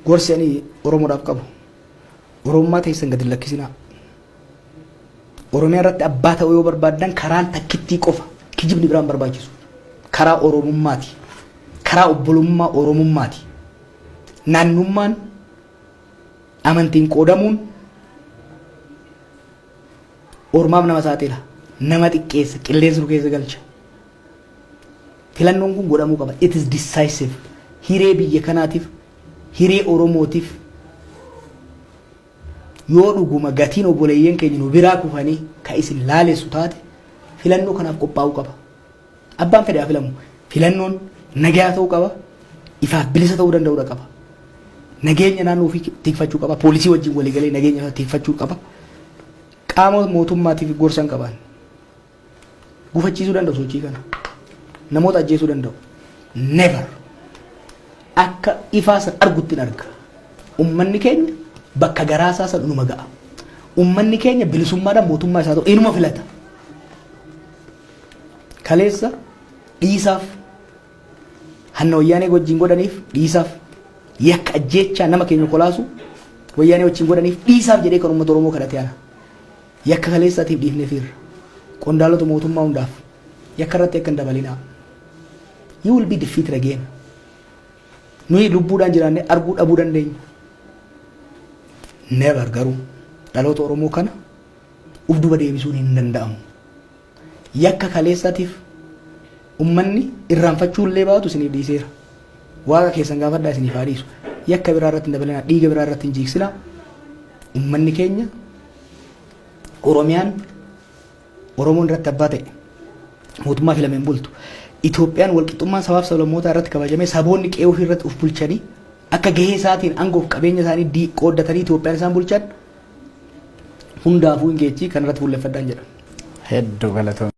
Gorsi ani Oromoodhaaf qabu, Oromummaa teessan gadi lakkisinaa. Oromiyaa irratti abbaa ta'uu yoo barbaaddan, karaan takkittii qofa, kijibni biraan barbaachisu. Karaa Oromummaati. Karaa obbolummaa Oromummaati. Naannummaan, amantiin qoodamuun ormaaf nama saaxila. Nama xiqqeessa, qilleensa nu keessa galcha. Filannoon kun godhamuu qaba. It is decisive. Hiree biyya kanaatiif, hiree Oromootiif, yoo dhuguma gatiin obboleeyyan keenya nu biraa kufanii ka isin laalessu taate, filannoo kanaaf qophaa'uu qaba. Abbaan fedhe haa filamu. Filannoon nagaa ta'uu qaba. Ifaaf bilisa ta'uu danda'uudha qaba. Nageenya naannoo ofii tikfachuu qaba. Poolisii wajjin waliigalee nageenya isaa tikfachuu qaba. Qaama mootummaatiif gorsan qaban. Gufachiisuu danda'u sochii kana. Namoota ajjeesuu danda'u. Never. Akka ifaa san argutti hin arga. Ummanni keenya bakka garaasaa san inuma ga'a. Ummanni keenya bilisummaadhaan mootummaa isaa ta'u inuma filata. Kaleessa dhiisaaf, hanna Wayyaanee wajjin godhaniif dhiisaaf, yakka ajjeechaa nama keenya kolaasu Wayyaanee wajjin godhaniif dhiisaaf jedhee kan uummata Oromoo kadhate ana. Yakka kaleessaatiif dhiifnee fiirra. Qondaalota mootummaa hundaaf, yakka irratti akka hin dabalinaa. You will be defeated again. Nuyi lubbuudhaan jiraannee arguu dhabuu dandeenya. Never garuu dhaloota Oromoo kana uf duba deebisuun hin danda'amu. Yakka kaleessaatiif ummanni irraanfachuu illee baatu isiniif dhiiseera. Waaqa keessan gaafadhaa, isiniif haa dhiisu. Yakka biraa irratti hin dabalinaa, dhiiga biraa irratti hin jiigsinaa. Ummanni keenya Oromiyaan Oromoon irratti abbaa ta'e mootummaa filameen bultu. Itoophiyaan walqixxummaan sabaaf sablammootaa irratti kabajamee, saboonni qe'ee ofii irratti of bulchanii, akka gahee isaatiin aangoof qabeenya isaanii qooddatanii Itoophiyaan isaan bulchan hundaafuu hin geechii kan irratti fuulleffadhaan jedha. Hedduu galatoomii.